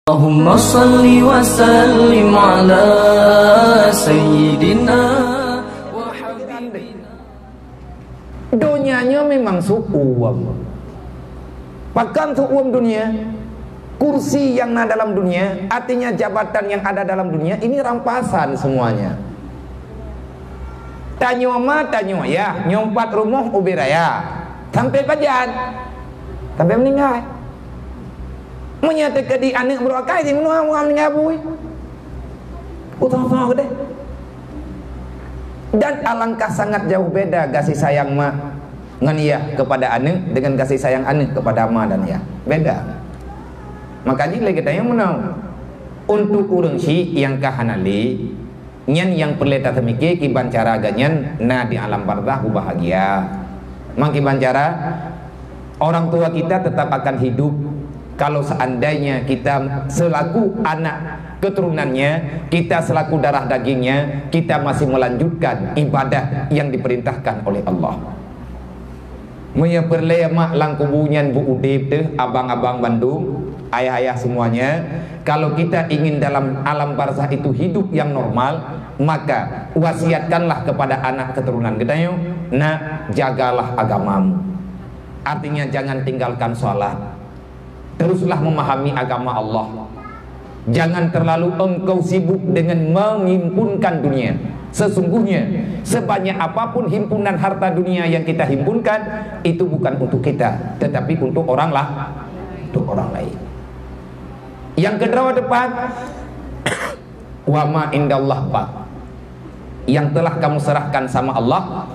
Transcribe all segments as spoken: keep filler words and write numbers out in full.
Allahumma salli wa sallim ala sayyidina wa habibina. Donya nyoe memang su'uem. Pakon su'uem dunia? Kursi yang na dalam dunia, artinya jabatan yang ada dalam dunia, ini rampasan semuanya. Tanyoe ma, tanyoe yah, nyoe pat rumoh ubé raya. Sampai pajan? Sampai meninggai. Meunyoe teuka di aneuk brôk akai, di meunoe, meunoe meninggai bui. Utang-utang geude. Dan alangkah sangat jauh beda kasih sayang mak ngon yah kepada aneuk dengan kasih sayang aneuk kepada ma dan yah. Beda. Makanya lé geutanyoe meunoe. Untuk ureuëng syiek nyang ka hana lé, nyan nyang peureulée taseumike kiban cara geuh nyan na di alam barzakh beubahagia. Mang kiban cara, orang tua kita tetap akan hidup kalau seandainya kita selaku anak keturunannya, kita selaku darah dagingnya, kita masih melanjutkan ibadah yang diperintahkan oleh Allah. Meunyoe peureulée mak lam kubu nyan beu udeb teuh, abang-abang bandum, ayah-ayah semuanya, kalau kita ingin dalam alam barzakh itu hidup yang normal, maka wasiatkanlah kepada anak keturunan geutanyoe, "Nak, jagalah agamamu." Artinya, jangan tinggalkan salat. Teruslah memahami agama Allah. Jangan terlalu engkau sibuk dengan menghimpunkan dunia. Sesungguhnya, sebanyak apapun himpunan harta dunia yang kita himpunkan, itu bukan untuk kita, tetapi untuk orang lah, untuk orang lain. Yang kedua tepat, wa ma indallah baq. Yang telah kamu serahkan sama Allah,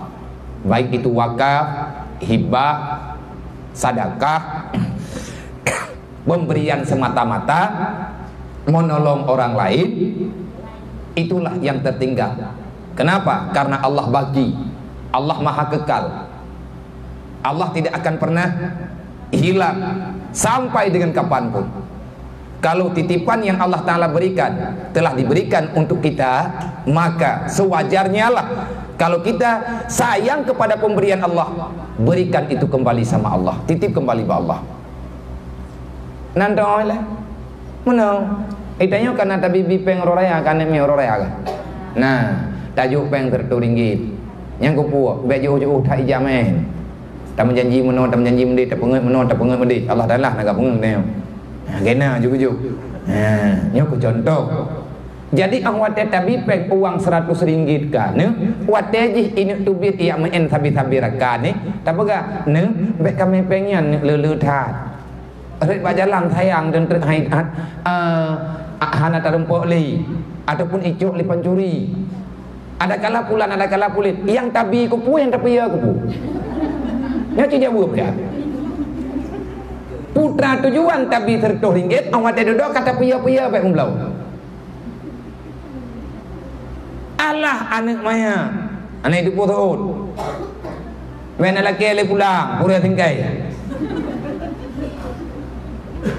baik itu wakaf, hibah, sadakah, pemberian semata-mata, menolong orang lain, itulah yang tertinggal. Kenapa? Karena Allah baqi. Allah maha kekal. Allah tidak akan pernah hilang sampai dengan kapanpun. Kalau titipan yang Allah Ta'ala berikan telah diberikan untuk kita, maka sewajarnya lah kalau kita sayang kepada pemberian Allah, berikan itu kembali sama Allah, titip kembali bak Allah. Nan doa lah. Meunoe. Eh, tanyoe kana tabi-bi péng uroe raya, kana mi uroe raya kan? Nah, tajok péng seratus ringgit. Nyang kupuak, bék jiôh-jiôh that ijak mén. Tameujanji meunoe, tameujanji meudéh, tapeungeuet meunoe, tapeungeuet meudéh. Allah Taala na ka peungeuet tanyoe. Nah, kena juk-juk. Nah, nyoe keu contoh. Jadi, 'oh watée tabi péng uang seratus ringgit ka, neuh, watée jih ineuk teubiet ijak meu'en sabe-sabe rakan, neuh, tapeugah, "Neuh, bék kamé péng nyan, neuh, le-le that." Rhot bak jalan sayang dan trek hai, ha, eh, hana tarumpok lé ataupun icok lé pancuri. Adakala pulan, adakala pulet. Nyang tabi keupeue, nyang tapiya keupeue. Nyoe cit jaweueb ya. Putra tujuan tabi seratus ringgit, awak teududoe ka tapiya-piya baik meubloe. Alah aneuk maya, aneuk tupôh thôn. Wéh na lakée lé pulang, pura tinggai.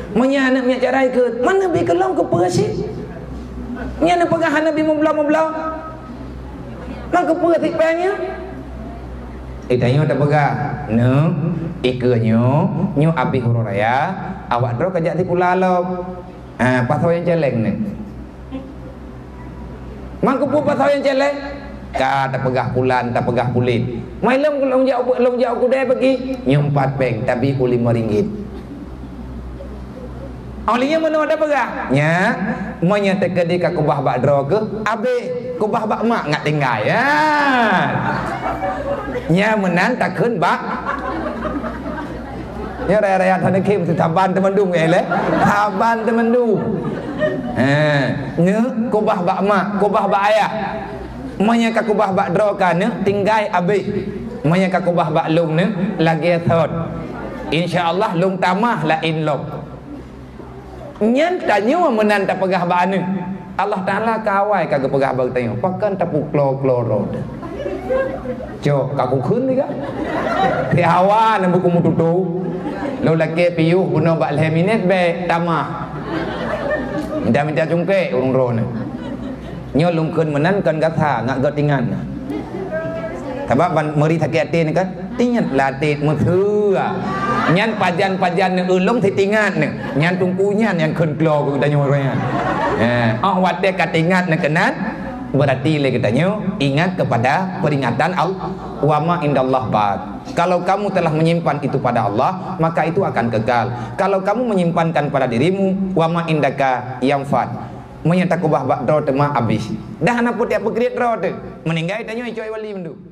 Meunyoe aneuk miet jarai keuet, mana bi keulong keupeue sih? Nyan neupeugah hana bi meubloe-meubloe. Mang keupeue sih péng nyan? Eh, tanyoe tapeugah, "Neuh, ikeue nyoe, nyoe abéh uroe raya, awak droe ka jak sikula lom." Ah, pasoe nyang céléng nyoe. Mang keupeue pasoe nyang céléng? Ka tapeugah pulan, tapeugah pulet. Mai lôn, lôn jak u, lôn jak u keudè peugi. Nyoe pat péng, tabi u limong ringgit. Óh lheueh nyan meunoe tapeugah. Nyan, meunyoe teukeudi ka keubah bak droe keuh, abéh keubah bak mak ngat tinggai. Ya. Nyan meunan takheun bak Nyoe raya-raya Taneuk Khém, saban teumandum, ya, lé. Saban teumandum. Ha, nyoe keubah bak mak, keubah bak ayah. Meunyoe ka keubah bak droe ka neuh, tinggai abéh. Meunyoe ka keubah bak lôn neuh, lagée thon. Insya Allah, lôn tamah laén lom. Nyan tanyoe meunan tapeugah bak aneuk. Allah Taala ka awai ka geupeugah bak tanyoe, pakon tapeuklô-klô rot. Cok, ka kukheun teuga. Di awai na buku meututoe. Lôn lakée piôh bunoe bak lhée minét bék tamah. Minta-minta cungkék ureuëng droeneuh. Nyoe lôn kheun meunan kon gata, ngat gotingan. Sabab ban meuri sakét até ni kan. Ingat latih mesra. Nyan pajan-pajan neu ulông sitingat neu. Nyan tungku nyan nyang kheun klo keu geutanyoe ureuëng nyan. Eh, oh watée ka tingat neu keunan, berarti lé geutanyoe ingat kepada peringatan Allah. Wa ma indallah baq. Kalau kamu telah menyimpan itu pada Allah, maka itu akan kekal. Kalau kamu menyimpankan pada dirimu, wa ma indaka yanfad. Meunyoe takubah bak droe teuma habéh. Dah hana peue tiep peukriet droe teuh. Meuninggai tanyoe icok wali mandum.